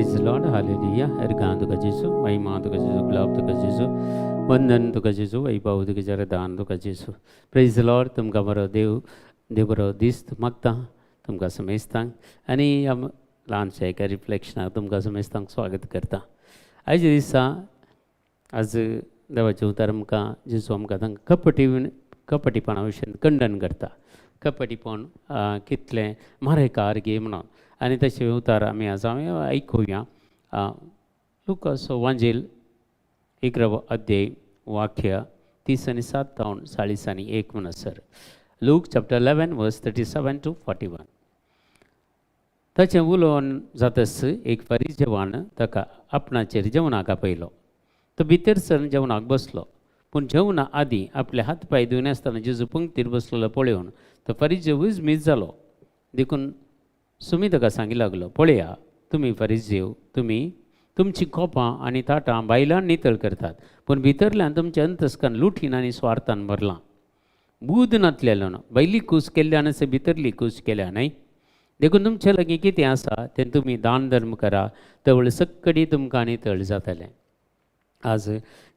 प्रेज Lord, hallelujah. एरगां तुका जेजू, महिमा तुका जेजू, गुलाब तुका जेजू, वंदन तुका जेजू, वैभव तुका जरदान तुका जेजू. प्रेज लॉर्ड. तुमकां बरो देव, देव बरो दीस मागता तुमकां समेस्तांक आनी ह्या ल्हानशा एका रिफ्लेक्शनाक तुमकां समेस्तांक स्वागत करता. आयच्या दिसा आज देवाचें उतर आमकां, जेजू आमकां तांकां कपटीपणा विशयान खंडन करता. कपटीपण कितलें मारेकार गे म्हणून आनी तशें उतर आमी आज आमी आयकुया. लुकासो वांजेल 11वो अध्याय, वाक्य 37 जावन 41 म्हणसर. Luke chapter 11 verse 37 to 41. ताचें उलोवन जातच एक फरिजेवान ताका आपणाचेर जेवणाक आपयलो. तो भितर सरून जेवणाक बसलो. पूण जेवणा आदीं आपले हात पांय धुवन आसतना जेजू पंक्तीर बसलेलो पळोवन तो फरिजेव विजमीत जालो. देखून सुमी ताका सांगी लागलो, पळया, तुमी फरिजेव, तुमी तुमची कोपां आनी ताटां भायल्यान नितळ करतात, पूण भितरल्यान तुमचें अंतस्कन लुटीन आनी स्वार्थान भरलां. बूद नातलेलो न्हू, भायली कूस केल्ल्यान भितरली कूस केल्या न्हय. देखून तुमचे लागीं कितें आसा तें तुमी दान धर्म करा, तवळ सक्कडी तुमकां नितळ जातलें. आज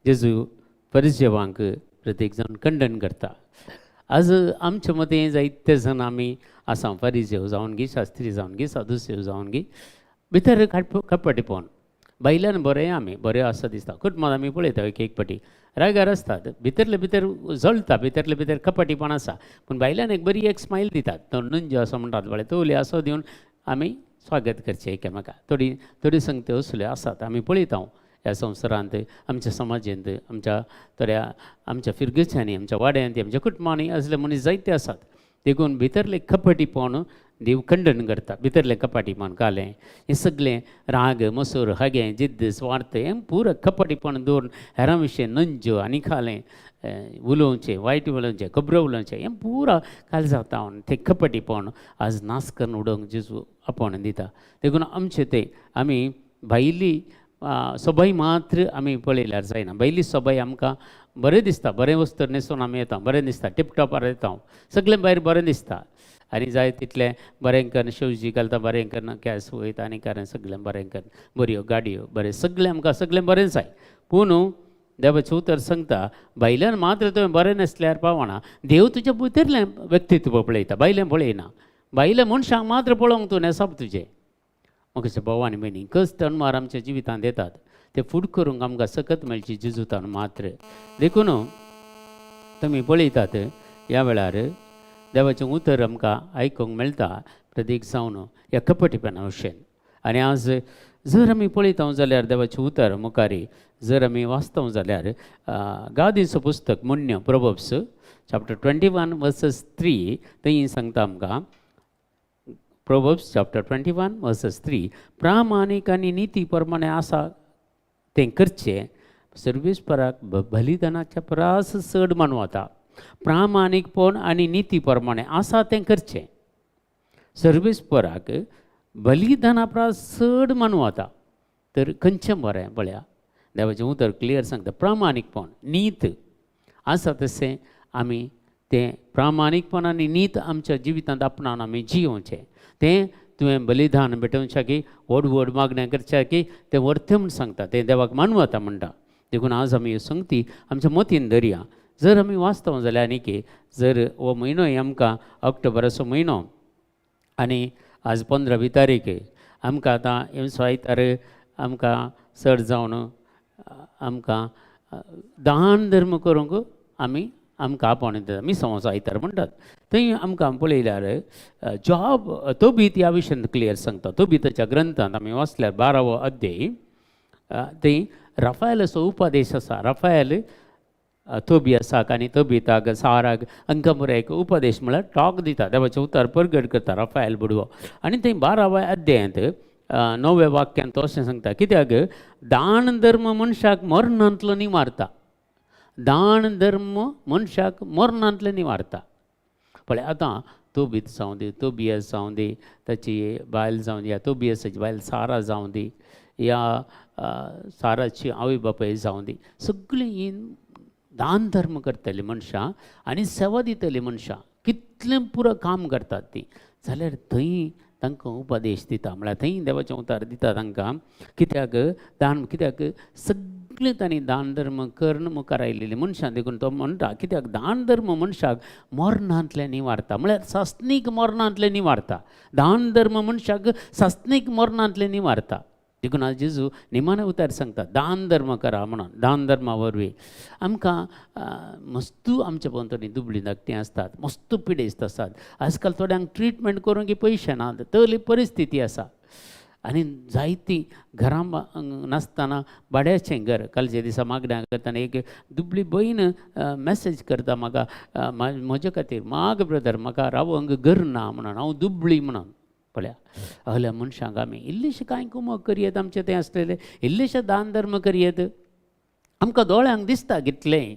जेजू फरिजेवांक प्रत्येक जाण खंडन करता. आज आमचे मदें जायते जाण आमी आसा, फरिजेव जावन गी, शास्त्री जावन गी, सादुसेव जावन गी, भितर कपटीपण. भायल्यान बरें आमी बरें आसा दिसता. कुटुंबांत आमी पळयता, एक एक फावटी रागार आसतात, भितरले भितर जळटा, भितरले भितर कपटीपण आसा, पूण भायल्यान एक बरी एक स्मायल दितात. तो नुंजो असो म्हणटात पळय, तोवले असो दिवन आमी स्वागत करचें एकामेका. थोडी थोडी संगत्यो असल्यो आसात, आमी पळयता ह्या संवसारांत, आमच्या समाजेंत, आमच्या थोड्या आमच्या फिरगच्यांनी, आमच्या वाड्यांत, आमच्या कुटुंबांनी असले मनीस जायते आसात. देखून भितरले कपटीपण देव खंडन करता. भितरलें कपाटीपण कालें, हें सगळें राग, मसूर, हगें, जिद्द, स्वार्थ, हें पुरो कपटीपण दवरून हेरां विशीं नंजो आनी खालें उलोवचें, वायट उलोवचें, खबरो उलोवचें, हें पुरा काल जाता. तें कपटीपण आज नाश करून उडोवंक जेजू आपोवणें दिता. देखून आमचें तें आमी भायली सोबाय मात्र आमी पळयल्यार जायना. भायली सोबाय आमकां बरें दिसता, बरें वस्तू न्हेसून आमी येता, बरें दिसता, टिपटॉपार येता, सगळें भायर बरें दिसता आनी जाय तितलें बरें करून शूज घालता, बरें करून केंस वयता आनी कारण सगळें बरें करून, बऱ्यो गाडयो, बरें सगळें, आमकां सगळें बरें जाय. पूण देवाचें उतर सांगता, भायल्यान मात्र तुवें बरें न्हेसल्यार पावना. देव तुज्या भितरलें व्यक्तित्व पळयता, भायलें पळयना. भायल्या मनशांक मात्र पळोवंक तूं न्हेसप तुजें. म्हाका भाव आनी भयणी, कस तणमार आमच्या जिवितांत येतात ते फूड करूंक आमकां सकत मेळची जेजुतान मात्र. देखून तुमी पळयतात, ह्या वेळार देवाचें उतर आमकां आयकूंक मेळटा प्रदीक जावन ह्या कपटीपणा भशेन. आनी आज जर आमी पळयता जाल्यार, देवाचें उतर मुखारी जर आमी वाचता जाल्यार, गादीचो पुस्तक मुण्य, Proverbs chapter 21 verses 3, थंय सांगता आमकां, Proverbs chapter 21 verses 3, प्रामाणीक आनी निती प्रमाणे आसा तें करचें सर्वेस्पराक बलिदानाच्या परस चड मानवता. प्रामाणीकपण आनी निती प्रमाणे आसा तें करचें सर्वेस्पराक बलिदाना परस चड मानवता. तर खंयचें बरें? पळया, देवाचें उतर क्लियर सांगता, प्रामाणीकपण, नीत आसा तशें आमी तें प्रामाणीकपण आनी नीत आमच्या जिवितांत आपणावन आमी जियोवचें. तें तुवें बलिदान भेटोवचें की व्हड व्हड मागण्या करच्या की तें वर्तें म्हूण सांगता, तें देवाक मानवता म्हणटा. देखून आज आमी ह्यो संगती आमच्या मतीन धरया. जर आमी वाचता जाल्यार, आनी जर हो म्हयनो आमकां ऑक्टोबराचो म्हयनो आनी आज 15वी तारीख, आमकां आतां हे आयतार आमकां चड जावन आमकां दान धर्म करूंक आमी आमकां आपोवणें दिता. मिसांव आयतार म्हणटात. थंय आमकां पळयल्यार जॉब तोबीत ह्या विशयान क्लियर सांगता. तोबीताच्या ग्रंथांत आमी वाचल्यार 12वो अध्याय, थंय राफायलाचो उपदेश आसा. राफायल तोबियासाक आनी तोबिताक, साराक हांकां बरो एक उपदेश म्हळ्यार टॉक दिता, देवाचें उतर परगट करता राफायल बुडवो. आनी थंय 12व्या अध्यायांत णव्या वाक्यान तो अशें सांगता, कित्याक दान धर्म मनशाक मरणांतलो निवारता. दान धर्म मनशाक मरणांतले निवारता. पळय, आतां तोबीत जावं दी, तोबियस जावं दी, ताची बायल जावं दी, या तोबियसाची बायल सारा जावं दी, या साराची आवय बापाय जावं दी, सगळीं हीं दान धर्म करतलीं मनशां आनी सेवा दितलीं मनशां, कितलें पुरो काम करतात तीं. जाल्यार थंय तांकां उपदेश दिता. म्हळ्यार थंय देवाचें उतार दिता तांकां. कित्याक दान, कित्याक सगळें तांणी दान धर्म करून मुखार आयिल्लीं मनशां. देखून तो म्हणटा कित्याक दान धर्म मनशाक मरणांतलें निवारता, म्हळ्यार सासणीक मरणांतलें निवारता. दान धर्म मनशाक सासणीक मरणांतलें निवारता. देखून आज जेजू निमाणे उतार सांगता दान धर्म करा म्हणून. दान धर्मा वरवीं आमकां मस्तू आमच्या भोंवतणी दुबळी धाकटीं आसतात, मस्तू पिडेस्त आसतात. आजकाल थोड्यांक ट्रिटमेंट करूंक पयशे ना, तसली परिस्थिती आसा. आनी जायतीं घरां नासतना भाड्याचें घर. कालच्या दिसा मागण्या करतना एक दुबळी भयण मॅसेज करता म्हाका, म्हजे खातीर माग ब्रदर, म्हाका रावंक घर ना म्हणून, हांव दुबळी म्हणून. पळया अहल्या मनशांक आमी इल्लीशी कांय कुमक करयेत, आमचें तें आसलेलें इल्लेशें दान धर्म करयेत. आमकां दोळ्यांक दिसता कितलें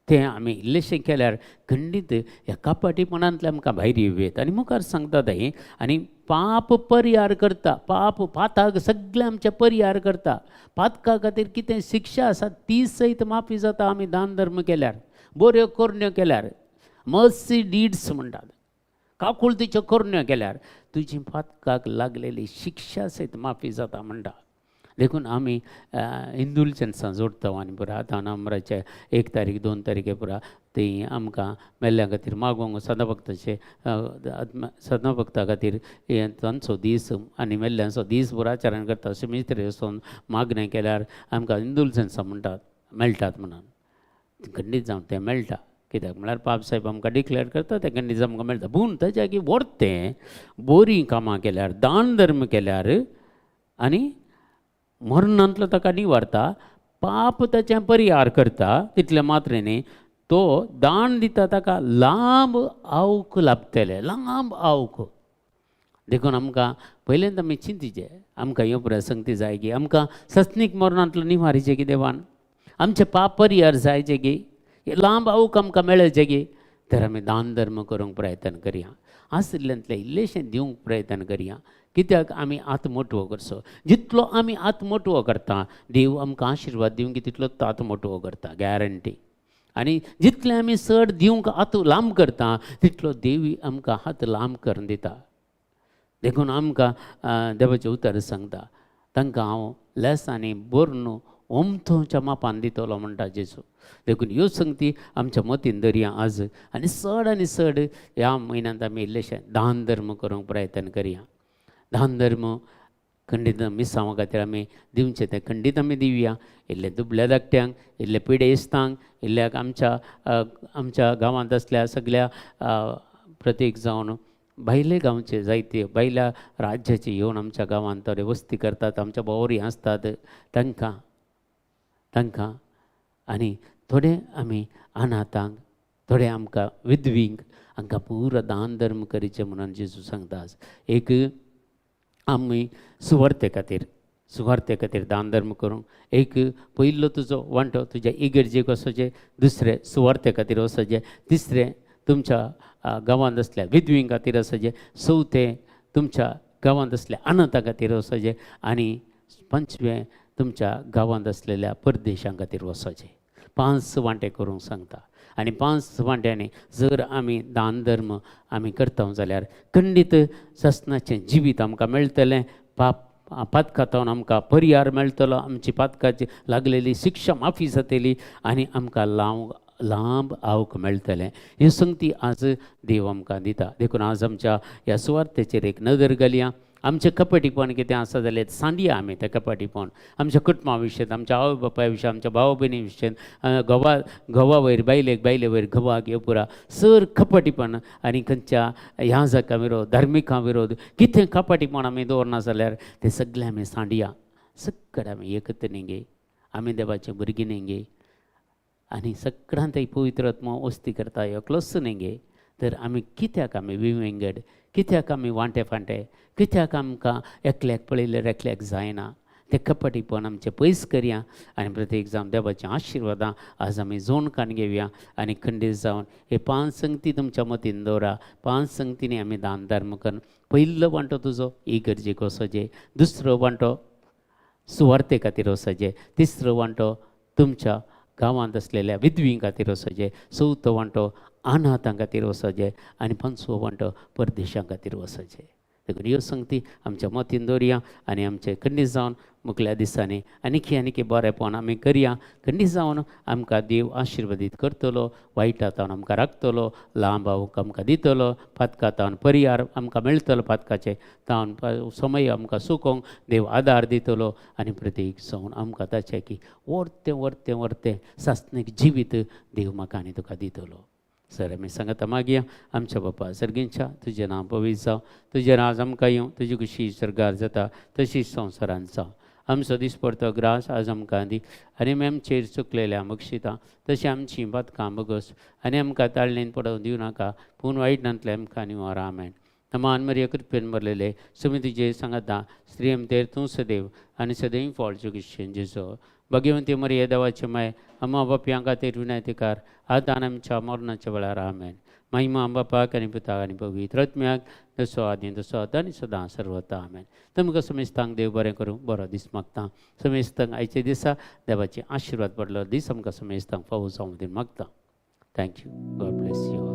तें आमी इल्लेशें केल्यार खंडीत ह्या कपाटीपणांतलें आमकां भायर येवयेत. आनी मुखार सांगता थंय आनी पाप परिहार करता, पाप पाताक सगळें आमचें परिहार करता. पातका खातीर कितें शिक्षा आसा ती सयत माफी जाता आमी दान धर्म केल्यार, बऱ्यो करण्यो केल्यार. मर्सी डीड्स म्हणटात, काकुळतीच्यो करण्यो केल्यार तुजी पातकाक लागलेली शिक्षा सयत माफी जाता म्हणटा. देखून आमी इंदुलजन्सां जोडटा आनी पुरा आतां नोव्हेंबराचे 1 तारीख 2 तारखे पुरा ती आमकां मेल्ल्या खातीर मागोवंक सदां भक्ताचे सदां भक्ता खातीर हें तांचो दीस आनी मेल्ल्यांचो दीस पुरा आचरण करता. शिमित्री वचून मागणें केल्यार आमकां इंदुलजन्सां म्हणटात मेळटात म्हणून. खंडीत जावन तें मेळटा. कित्याक म्हळ्यार पाप साहेब आमकां डिक्लेर करता तें खंडीत आमकां मेळटा. पूण ताच्या की व्हरतें बरीं कामां केल्यार, दान धर्म केल्यार आनी मरणांतलो ताका निवारता, पाप ताचें परिहार करता. तितलें मात्र न्ही, तो दान दिता ताका लांब आवक लाभतलें, लांब आवक. देखून आमकां पयल्यांत आमी चिंतिचें, आमकां ह्यो प्रसंगती जाय की आमकां सस्नीक मरणांतलो निवारीचें की देवान आमचें पाप परिहार जायचें की लांब आवक आमकां मेळचें की, तर आमी दान धर्म करूंक प्रयत्न करया, आशिल्ल्यांतलें इल्लेशें दिवंक प्रयत्न करया. कित्याक आमी आत्मोटवो करचो. जितलो आमी आत्मोटवो करता देव आमकां आशिर्वाद दिवंक तितलो आत्मोटवो करता, गॅरंटी. आनी जितलें आमी चड दिवंक हात लांब करता तितलो देवी आमकां हात लांब करून दिता. देखून आमकां देवाचें उतर सांगता तांकां हांव लेस आनी बर्न ओमथोच्या मापान दितलो म्हणटा जेजू. देखून ह्यो संगती आमच्या मतीन दरया आज. आनी चड आनी चड ह्या म्हयन्यांत आमी इल्लेशें दान धर्म करूंक प्रयत्न करया. दान धर्म खंडीत मिसांवा खातीर आमी दिवचें तें खंडीत आमी दिवया. इल्ले दुबल्या धाकट्यांक, इल्ले पिडेस्तांक, इल्ल्याक आमच्या आमच्या गांवांत आसल्या सगळ्या प्रतीक जावन भायले गांवचे जायते भायल्या राज्याचे येवन आमच्या गांवांत थोडे वस्ती करतात, आमच्या बोवरी आसतात तांकां तांकां आनी थोडे आमी अनाथांक, थोडे आमकां विधवींक हांकां पुरो दान धर्म करचें म्हणून जेजू सांगता. एक आमी सुवार्ते खातीर, सुवार्ते खातीर दान धर्म करूंक एक पयलो तुजो वांटो तुज्या इगर्जेक वचचें, दुसरें सुवार्ते खातीर वचचें, तिसरें तुमच्या गांवांत आसल्या विधवीं खातीर वचचें, चवथें तुमच्या गांवांत आसल्या अनाथा खातीर वचचें आनी पंचवें तुमच्या गांवांत आसलेल्या परदेशां खातीर वचचें. 5 वांटे करूंक सांगता. आनी 5 वांट्यांनी जर आमी दान धर्म आमी करता जाल्यार खंडीत सासणाचें जिवीत आमकां मेळटलें. पाप पातकांतल्यान आमकां परिहार मेळटलो, आमची पातकाची लागलेली शिक्षा माफी जातली आनी आमकां लांब आवक मेळटलें. ही संगती आज देव आमकां दिता. देखून आज आमच्या ह्या सुवार्थेचेर एक नदर घालया. आमचें कपटीपण कितें आसा जाल्यार सांडया आमी तें कपटीपण आमच्या कुटुंबा विशयेन, आमच्या आवय बापाय विशय, आमच्या भाव भयणी विशयेन, घोवा घोवा वयर बायलेक, बायले वयर घोवाक, ह्यो पुरा सर कपटीपण आनी खंयच्या ह्या जाका विरोध, धार्मिकां विरोध कितें कपटीपण आमी दवरना जाल्यार तें सगळें आमी सांडया. सगळें आमी एकत्र न्ही, आमी देवाचे भुरगीं न्ही आनी सगळ्यांत पवित्र आत्मो वस्ती करता एकलोच न्ही, तर आमी कित्याक आमी विंगड, कित्याक आमी वांटे फांटे, कित्याक आमकां एकल्याक पळयल्यार एकल्याक जायना. तें कपटीपण आमचें पयस करया आनी प्रत्येक जावन देवाचीं आशिर्वादां आज आमी जोणकान घेवया आनी खंडीत जावन हे 5 संगती तुमच्या मतीन दवरा. 5 संगतींनी आमी दान धर्म करून पयलो वांटो तुजो इगर्जेक वचचें, दुसरो वांटो सुवार्ते खातीर वचचें, तिसरो वांटो तुमच्या गांवांत आसलेल्या विधवीं खातीर वचचें, चवथो वांटो अनाथां खातीर वचचें आनी 5वो वांटो परदेशां खातीर वचचें. देखून ह्यो संगती आमच्या मतीन दवरया आनी आमचे खंडीत जावन मुखल्या दिसांनी आनीकी आनीकी बरेंपण आमी करया. खंडीत जावन आमकां देव आशिर्वादीत करतलो, वायटा तावन आमकां राखतलो, लांब आमकां दितलो, पातका तावन परिहार आमकां मेळटलो, पातकाचे तावन समय आमकां सुकोवंक देव आदार दितलो आनी प्रतीक जावन आमकां ताचें की वर्तें वर्तें वर्तें सासणीक जिवीत देव म्हाका आनी तुका दितलो. सर आमी सांगता मागीर, आमच्या बापा सर्गींच्या, तुजें नांव पवित्र जावं, तुजें राज आमकां येवं, तुजी खुशी सर्गार जाता तशीच संवसारांत जावं. आमचो दिसपडतो ग्रास आज आमकां दी आनी आमी आमचेर चुकलेल्या बक्षिता तशी आमची पातकां बगस आनी आमकां ताळणेन पडोवंक दिवं नाका, पूण वायटांतलें आमकां निवार. आमेन. मान मरिया, कृपेन भरलेले, सुमी तुजे सांगता. स्त्रियम तेर तूं सदैव आनी सदैव फळ जुगिशेन जेजो. भगवंती मरिये, देवाचे माय, अम्मा बापयां खातीर विनंती आतां आमच्या मरणाच्या वेळार. आमेन. महिमा बापाक आनी पुताक आनी पवित्र आत्म्याक, जसो आदी तसो आतां आनी सदां सर्वता. आमेन. तुमकां समेस्तांक देव बरें करूं. बरो दीस मागता समेस्तांक. आयच्या दिसा देवाचे आशिर्वाद पडलो दीस आमकां समेस्तांक फावो जावं दी मागता. Thank you. God bless you.